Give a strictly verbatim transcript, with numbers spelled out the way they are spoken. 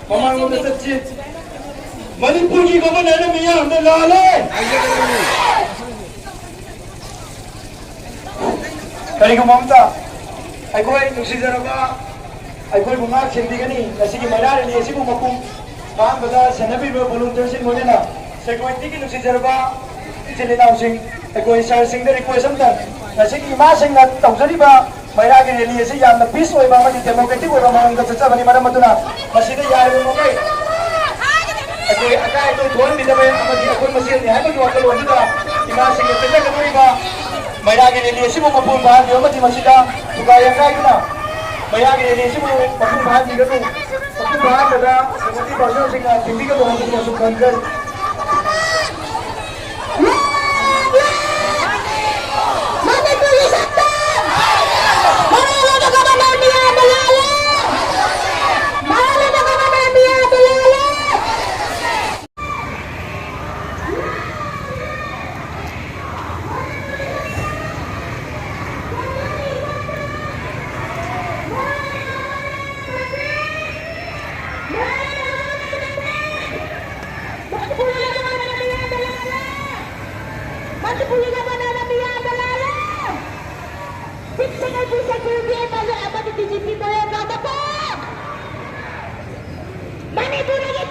ꯃꯃꯥꯡꯂꯣꯝꯗ ꯆꯠꯁꯤ꯫ ꯃꯅꯤꯄꯨꯔꯒꯤ ꯒꯣꯚꯔꯅꯔꯅ ꯃꯤꯌꯥꯝꯗ ꯂꯥꯜꯂꯦ꯫ ꯀꯔꯤꯒꯨꯝꯕ ꯑꯝꯇ ꯑꯩꯈꯣꯏ ꯅꯨꯡꯁꯤꯖꯔꯕ ꯑꯩꯈꯣꯏꯕꯨ ꯉꯥꯛ ꯁꯦꯟꯕꯤꯒꯅꯤ꯫ ꯉꯁꯤꯒꯤ ꯃꯩꯔꯥ ꯔꯦꯂꯤ ꯑꯁꯤꯕꯨ ꯃꯄꯨꯡ ꯐꯥꯍꯟꯕꯗ ꯁꯦꯟꯅꯕꯤꯕ ꯚꯣꯂꯨꯟꯇꯤꯌꯔꯁꯤꯡ, ꯂꯣꯏꯅꯅ ꯁꯦꯀ꯭ꯌꯨꯔꯤꯇꯤꯒꯤ ꯅꯨꯡꯁꯤꯖꯔꯕ ꯏꯆꯤꯜ ꯏꯅꯥꯎꯁꯤꯡ, ꯑꯩꯈꯣꯏ ꯁꯥꯔꯁꯤꯡꯗ ꯔꯤꯀ꯭ꯋꯦꯁ ꯑꯝꯇ, ꯉꯁꯤꯒꯤ ꯏꯃꯥꯁꯤꯡꯅ ꯇꯧꯖꯔꯤꯕ ꯃꯩꯔꯥꯒꯤ ꯔꯦꯂꯤ ꯑꯁꯤ ꯌꯥꯝꯅ ꯄꯤꯁ ꯑꯣꯏꯕ ꯑꯃꯗꯤ ꯗꯦꯃꯣꯀ꯭ꯔꯦꯇꯤꯛ ꯑꯣꯏꯕ ꯃꯑꯣꯡꯗ ꯆꯠꯆꯕꯅꯤ꯫ ꯃꯔꯝ ꯑꯗꯨꯅ ꯃꯁꯤꯗ ꯌꯥꯔꯤꯕ ꯃꯈꯩ ꯑꯩꯈꯣꯏ ꯑꯀꯥꯏ ꯑꯇꯣꯏ ꯊꯣꯛꯍꯟꯕꯤꯗꯕ ꯑꯃꯗꯤ ꯑꯩꯈꯣꯏ ꯃꯁꯦꯜꯅꯤ ꯍꯥꯏꯕꯒꯤ ꯋꯥꯈꯜꯂꯣꯟꯗꯨꯗ ꯏꯃꯥꯁꯤꯡꯅ ꯆꯠꯆꯒꯗꯧꯔꯤꯕ ꯃꯩꯔꯥꯒꯤ ꯔꯦꯂꯤ ꯑꯁꯤꯕꯨ ꯃꯄꯨꯡ ꯐꯥꯍꯟꯕꯤꯌꯨ ꯑꯃꯗꯤ ꯃꯁꯤꯗ ꯊꯨꯒꯥꯏ ꯌꯥꯡꯈꯥꯏꯗꯨꯅ ꯃꯩꯔꯥꯒꯤ ꯔꯦꯂꯤ ꯑꯁꯤꯕꯨ ꯃꯄꯨꯡ ꯐꯥꯍꯟꯕꯤꯒꯅꯨ꯫ ꯃꯄꯨꯡ ꯐꯥꯍꯟꯕꯗ ꯁꯦꯀ꯭ꯌꯨꯔꯤꯇꯤ ꯄꯥꯔꯁꯟꯁꯤꯡꯅ ꯊꯤꯡꯕꯤꯒꯅꯨ ꯍꯥꯏꯕꯗꯨꯃꯁꯨ ꯈꯪꯖꯔꯤ꯫ ꯃꯅꯤꯄꯨꯔꯒꯤ ꯁꯛꯇꯝ! ꯃꯔꯥꯜ ꯂꯩꯕ ꯒꯚꯔꯅꯔ ꯃꯤꯌꯥꯝꯗ ꯂꯥꯜꯂꯦ! ꯃꯔꯥꯜ ꯂꯩꯕ ꯒꯚꯔꯅꯔ ꯃꯤꯌꯥꯝꯗ ꯂꯥꯜꯂꯦ! ꯃꯅꯤꯄꯨꯔꯒꯤ ꯒꯚꯔꯅꯔꯅ ꯃꯤꯌꯥꯝꯗ ꯂꯥꯜꯂꯦ! ꯃꯅꯤꯄꯨꯔꯒꯤ ꯒꯚꯔꯅꯔꯅ ꯃꯤꯌꯥꯝꯗ ꯂꯥꯜꯂꯦ! ꯁꯤꯛꯁ ꯁꯦꯀ꯭ꯔꯦꯇꯔꯤ ꯁꯦꯀ꯭ꯔꯦꯇꯔꯤ ꯑꯃꯗꯤ ꯕꯤ ꯖꯦ ꯄꯤ ꯃꯌꯥꯝꯗ ꯃꯀꯣꯛ! ꯃꯅꯤꯄꯨꯔꯗꯒꯤ